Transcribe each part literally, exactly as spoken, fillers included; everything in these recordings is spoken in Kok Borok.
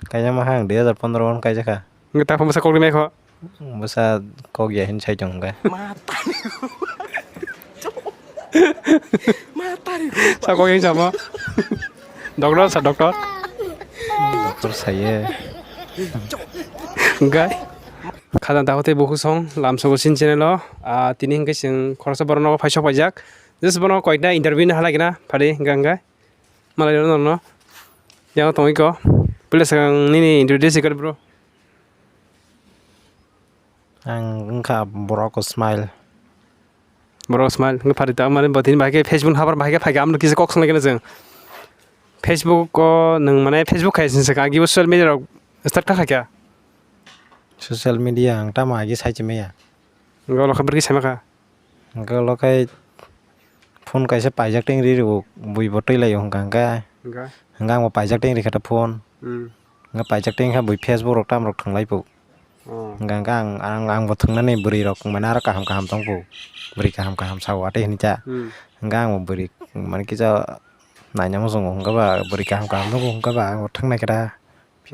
Kaijak ma kha ang dui hazar pondro o kaijak kha. Wngkha ta phone bwsa kok rimai kho. Bwsa kok ya hin sai tong kha. Sa kok yang sama. Doktor sa doktor. Doktor saya. Wngkha. Khajang takhuk tei bukhuk song lamsogo sin channel o. Ah, tini hwnkhe chwng khoroksa borok nogo phai sok paijak. Just bono koikna interview no halai gana phari hwnkha hwnkhe. Malai rw norno. Yang tongwi ko. Pwila swkang nini introduce kar bro. Ang wngkha borok smile. Borok smile. Wngkha phari ta mani bo tini bahai khe Facebook habar bahai khe phaikha amno kisa kok swnglaikhe chwng. Facebook o nwng mane Facebook khai sini swkang agi bo social media rok start kha khaikha. Social media ang tamo agi sai chimaya. Wngkha ulo khe bwrwi sai makha. Hwnkhe ulo khe phone kaisa paijak tengri rwo, bui bo twi lai o hwnka hwnkhe. Hwnkha? Hwnkhe ang bo paijak tengri kha ta phone. Hmm. Hwnkhe paijak tengri kha bui Facebook rok tam rok thwng lai phu. Oh. Hwnkha hwnkhe ang, ang, ang bo thwngnani bwrwi rok mane aro kaham kaham tong phu. Bwrwi kaham kaham sao atwi hwnwi cha. Hmm. Hwnkhe ang bo bwrwi mane kisa naina muchungo hwnkhe ba bwrwi kaham kaham nukgo hwnkhe ba ang bo thwngnai khe ta.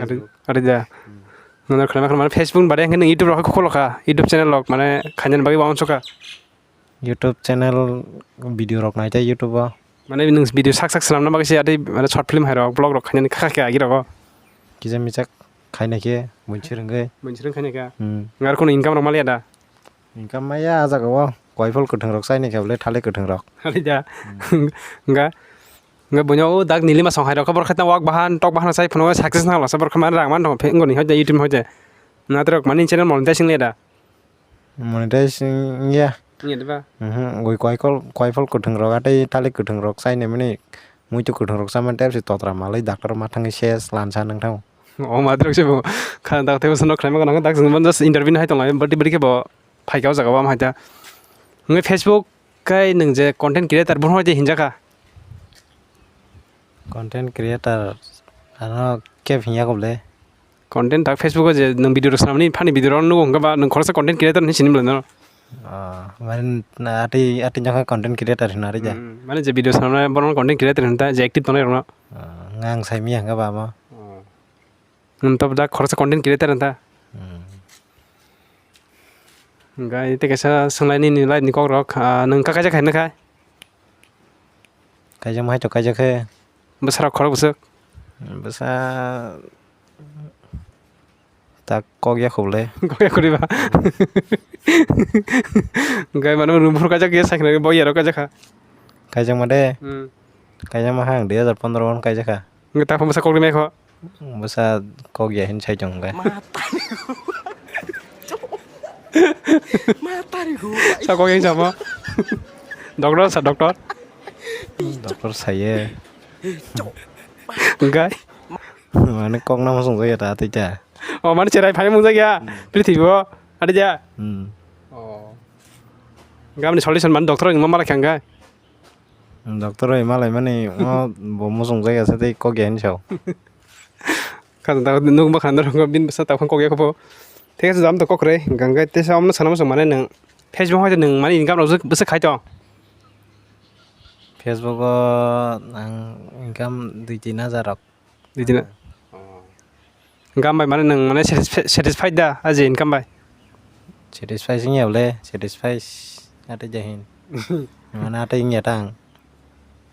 Ari, Facebook. Ari da. Hmm. Nono khwlai ma khwlai mano Facebook ni baade hwnkhe nwng YouTube rok kholo kha, YouTube channel rok mane khainani bagwi uansukha. YouTube channel video rok nai tei YouTube o. Mane nwng video sak sak swnamna bagwi se ari mane short film hai rok, vlog rok khainani kha kha khe agi rogo. Kisa misak khaina khe buini swrwngwi. Buini swrwng khaina kha. Hmm. Ngar kono income rok maliya da? Income maya ah jaga o, koifol kwthwng rok chaini khe bole thalik kwthwng rok. Ari da. Hmm. Nga, nga buino o dak nilima song hai rok borok khe ta wak bahan, tok bahan chai phano success nang lasa borok khe mane rang man tong phe ngoni hoite YouTube hoite. Natrok mani channel monetization le da. Monetization ya. Ngi da ba. Mhm, goi koifol, koifol kwthwng rok atei thalik kwthwng rok chaini mani muitu kwthwng rok chamani tei se totra malai doctor ma thangwi ses lansa nang thango. O ma drok se bo kha dak tei bosono khlaima gwnang dak jwng just interview hai tong lai bwtwi bwtwi khe bo phaikha o jaga o am hai ta. Hwnwi Facebook khai nwng je content creator bono hai je hinjakha. Content creator ano keb hinya kho bole. Content tak Facebook o je nwng video rok swnamni funny video rok nugo hwnka ba nwng khoroksa content creator hinwi sini bwlai no. Ah, mane na atwi atwi jokha content creator hwnna rija. Hmm, mane je video swnamnai bono content creator hwnta je active tongnai rokno. Ah, ngang sai miya hwnka ba amo. Oh. Nwng to da khoroksa content creator wngkha. Hmm. Hwnkhe tei kaisa swnglaini ni live ni kok rok, ah, nwng kha kaisa khaina khai? Kaijak hai to kaijak khe. Bwsarok khorok bwswk? Bwsa tak kok ya khobole. Kok ya khoriba. Hwnkhe mano room phuru kaijak ya sakhe bo ya rok kaijak kha. Kaijak ma de. Hmm. Kaijak ma kha ang dui hazar pondro o kaijak kha. Hwnkhe ta phone bwsa kok rimai kho. Bwsa kok ya hin sai tong khe. Sa kok yang sama. Doktor sa doktor. Doktor saye. Hwnkhe? Mane kok nang song jaya ta tei ta. O mane cherai phai mung jaya. Hmm. Prithibo. Ada ja. Hmm. Oh. Gamni solution man doktor ni mama la khangga. Doctor bai malai mani o bo muchung jagasa tei kok ya hinwi sao. Khajang ta nuk bwkha norok bini bwsa ta phang kok ya kho. Thik ase jam to kok rei hwnkha hwnkhe teisa omono sana muchung mane nwng Facebook hai nwng mane income rok bwswk khai tong? Facebook o ang income dui tin hajar rok. Dui tin. Income bai mane nwng mane satisfi-, satisfied da a je income bai? Satisfied wngya bole, satisfied atwi jahin. Mane atwi wngya ta ang.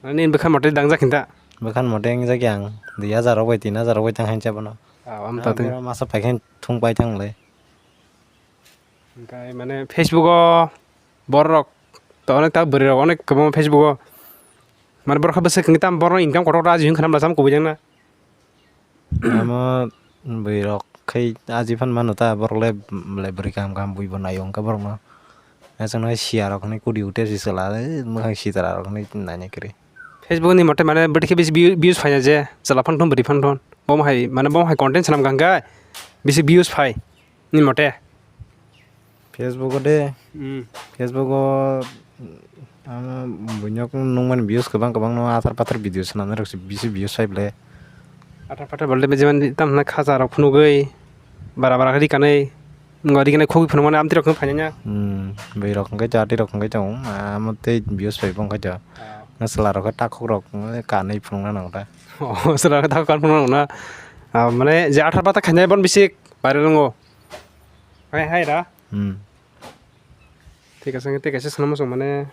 Mane nini bwkhan mote dangjak hinta? Bwkhan mote wngjak ya ang dui hajar rok bai tin hajar rok bai tang hinsa bono. Ah, am ta twi. Masa paikhe thung pai thang le. Hwnkhe mane Facebook o borok to onek ta bwrwi rok onek kwbangma Facebook o. Mane borok khe bwswk wngwi tamo borokno income kotor kotor ajio wngkha na bwla tamo kubui jakna. Amo bwrwi rok khai aji phan mano ta borok le, le bwrwi kaham kaham bui bo naio wngkha borokno. Aswkno hai siya rok hinwi kudi ute si chwla, eh, mwkhang sitra rok hinwi naina kwrwi. Facebook ni mote mane bwtwi khe bisi view-, views phaina je chwla phan thun bwrwi phan thun. Bomo hai mane bomo hai content swnam kha hwnkhe bisi views phai. Ni mote? Facebook o de, hmm. Facebook o, ano, buino nungmani views kwbang kwbang no athar pathar video swnamnai rok se bisi views phai bwle. Athar pathar bwle jeman tamo hwnna khacha rok phunugwi bara bara khe rikanai, wngwi rikanai khogwi phunukmani amtwi rok phano phainai. Hmm, bwrwi rok hwnkhe to atwi rok hwnkhe to, um, amo tei views phai bo hwnkhe to. Ah. Chwla rok khe takhuk rok, um, kanwi phunukna nango ta. Oh, chwla rok takhuk kan phunukna nango na. Ah, mane je athar pathar khainai bon bisi viral wngo. Hai, hai ra. Hmm. Thik ase, thik ase, sanamo song mane.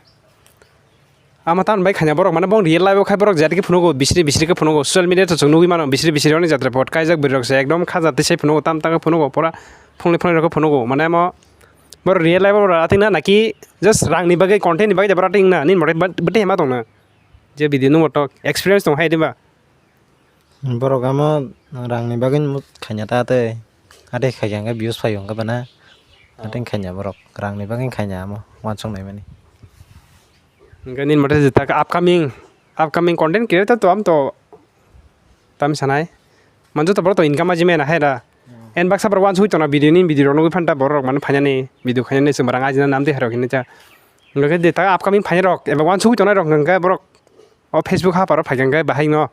Ama tan bai khaina borok, mane bong real life o khai borok jati khe phunugo, bisri bisri khe phunugo, social media to chwng nugwi mano, bisri bisri oni jatra pot kaijak bwrwi rok se ekdom kha jati sai phunugo, tam tang khe phunugo, pora phunglwi phunglwi rok khe phunugo, mane amo borok real life o rating na naki just rang ni bagwi, content ni bagwi borok rating na, nini mote bwtwi hema tong na, je video nung moto experience tong hai diba. Borok amo rangni bagwi khaina ta tei, atwi khaikha hwnkhe views phai hwnkhe bana, atwi khaina borok rangni bagwi khaina amo uansuk naimani. Hwnkhe nini mote je tak upcoming, upcoming content creator to am to tam sanai. Man joto borok to income aji mena hai da. En baksa borok uansugwi tongna video ni video rok nugwi phanta borok rok mane phainani video khainani chwng barang ajina nam tei hai rok hinwi cha. Hwnkhe je tak upcoming phainai rok eba uansugwi tongnai rok hwnkhe borok o Facebook ha paro phaikha hwnkhe bahai no.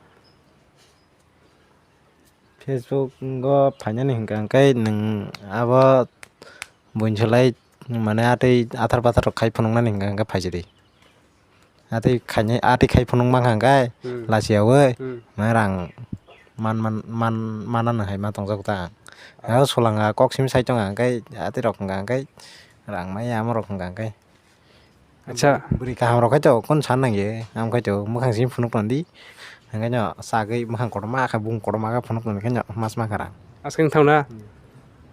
Facebook o phainani hwnkha hwnkhe nwng abo buini solai mane atwi athar pathar rok khai phunuknani hwnkha hwnkhe phaisidi. Atwi khainai, atwi khai phunuk mankha hwnkhe Hmm. lachiyawi Hmm. mane rang man, man, man, mananw hai ma tongjago ta ang. Ah. Abo solanga kok simi sai tonga hwnkhe atwi rok hwnkha hwnkhe rang maya amo rok hwnkha hwnkhe. Acha. Bwrwi kaham rok khai to kon san nang ye, am khai to mwkhang simi phunuk tong di. Hwnkhe no sagwi mwkhang kotorma khe bung kotorma khe phunuk tong khe no mas ma kha rang. Aswk wng thang na? Hmm.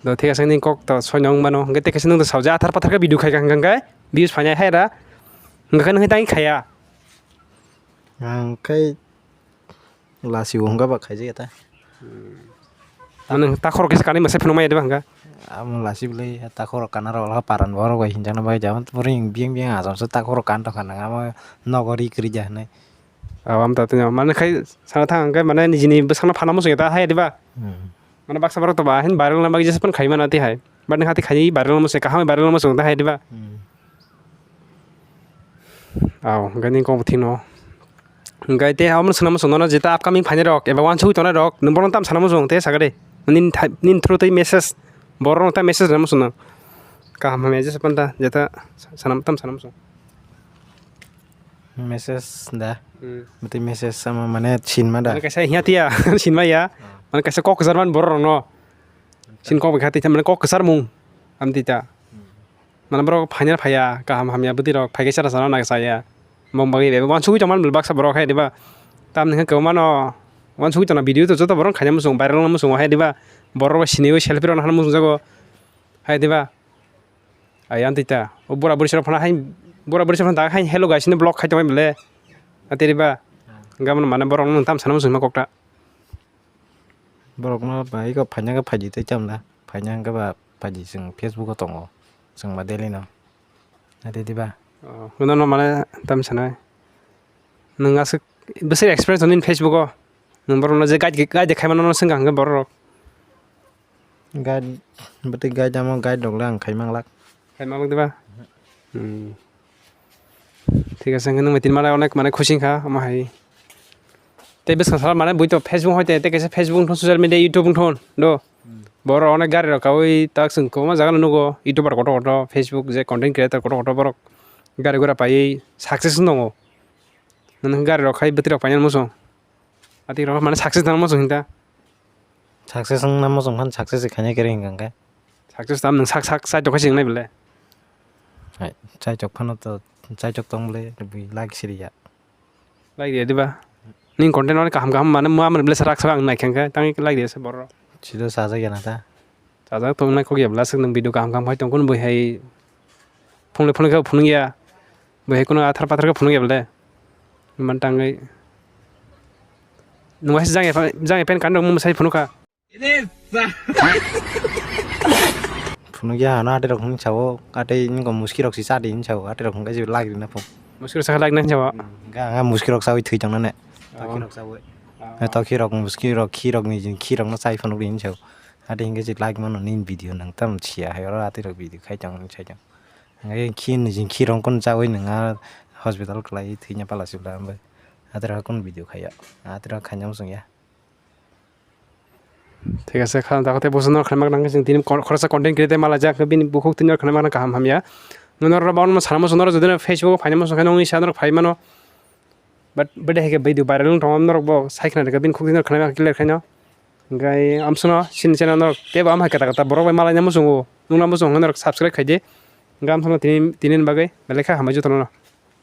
Do thik aswk nini kok to soi nong mano. Hwnkhe tei kaisa nwng to saujak athar pathar khe video khai kha hwnkhe views phainai hai ra. Hwnkhe nang tang khaya. Ang khai Lasi o hwnga ba khaijak ya ta. Ano takhorok kisa kanwi masa phunukmaya diba hwnga. Amo lasi bwlai takhorok kana rok paran borok bai hinjakna bai jabo bwrwi biyang biyang achomsa takhorok kan tongkha nang amo nogo ri kwrwi ja hinwi. Abo amo tatino mane khai sana thang hwnkhe mane nijini bwsakno phana muchungya ta hai diba. Hmm. Mane baksa borok to ba hin viral wngna bagwi jesa phano khai mano tei hai. But nokha tei khai viral wngma se kaham viral wngma se wng ta hai diba. Hmm. Aw, hwnkhe nini kok thino. Hwnkhe tei omo swngna muchung nono jeta upcoming phainai rok eba uansugwi tongnai rok nwng bono tam sana muchung tei sakha de. Nini thai, nini through tei message borok no ta message rwna muchung nang. Kaham hamya jesa phano ta jeta sana tam sana muchung. Message da. Hmm. Mati message sama mane sinma da. Mane kaisa hiya tiya sinma ya. Ah. Mane kaisa kok kwchar man borok rok no. Sin kok bai kha tei mane kok kwchar mung. Am tita. Hmm. Mane borok phaina phaiya, kaham hamya bwtwi rok phai khe chara chara nang saya. Mom bagwi bebak uansugwi tongmani baksa borok hai diba. Tamni hwnkhe kwbangma no uansugwi tongna video to joto borok khaina muchung viral wngna muchungo hai diba. Borok rok sinwi selfie rok nahana muchungjago hai diba. Ayang tita o bura buri sero phana hai bura buri sero phana hai hello guys ni vlog khai tongmani bele. Atiriba. Gamon mane borok no tam sana muchungma kokta. Borokno bai kok phaina khe phaidi tei chamla. Phaina hwnkhe ba phaidi chwng Facebook o tongo. Chwng ba daily no. Nai tei diba? Oh, hwnno no mane tam sanai. Nwng aswk bwswk experience tongo nini Facebook o. Nwng borokno je guide, guide khaimano no swngkha hwnkhe borok rok. Guide, bwtwi guide amo guide rok le ang khai manglak. Khai manglak diba? Hmm. Thik ase, hwnkhe nwng bai tini mane onek mane khusi wngkha, omo hai. Tei bwskang salo mane bui to Facebook hoi tei, tei kaisa Facebook wngthong, social media, YouTube wngthong, do. Hmm. Borok onek gari rok kaui tak chwng kwbangma jaga no nugo, YouTuber kotor kotor, Facebook je content creator kotor kotor borok gari gura paiwi success wng tongo. Nwng gari rok khai bwtwi rok painani muchung. Atwi rok mane success nang muchung hinta. Success wngna muchung khan success khaina kere hinka hwnkhe. Success tam nwng sak sak chai tokhe se wngnai bele. Hai, chaichok phano to, chaichok tong bole, bui like siriya. Like riya diba? Ning content no kaham kaham mane mua mane bele rak sak ang nai khe hwnkhe, tang like riya se borok. Sida sajak ya na ta. Chajak tongnai kok ya bwla swk nwng video kaham kaham khai tong kunu bui hai phungle phungle khe phunukya bui hai kunu athar pathar khe phunukya bwle man tangwi nwng waisa jang ya jang ya pen kan rok mwsai phunukha. Phunukya hano ati rok hwn sao ati niko muski rok si chadi hwn sao ati rok hwn kaisa lagri na phung. Muski rok sakha lagri na sao. Ga ga muski rok sawi thwi tong nane. Toki rok sawi. Toki rok muski rok khi rok ni jin khi rok no chai phunuk ri hwn sao. Ati hingke je like mano nini video nang tam siya hai oro ati rok video khai tong sai tong. Hingke khi ni jin khi rong kon chawi nang a hospital kwlai thwinya pala sibla ambai. Ati rok kon video khaiya. Ati rok khaina muchung ya. Thik ase kha dakte boso no khaima nang jing tini khoroksa content create mala jak bini bukhuk tini khaima kaham hamya. Nonor ro baun mo sana muchung noro jodi Facebook phaina muchung khe nongni sa noro phai mano. But bede heke video viral wng tongo norok bo sai khna rega bini khuk tini khaima clear khaino. Hingke amsono sini channel norok tebo amhai kata kata borok bai malaina muchungo, nungna muchungo hwnwi norok subscribe khaidi. Hingke amsono tini, tini bagwi belai kha hambai jotono.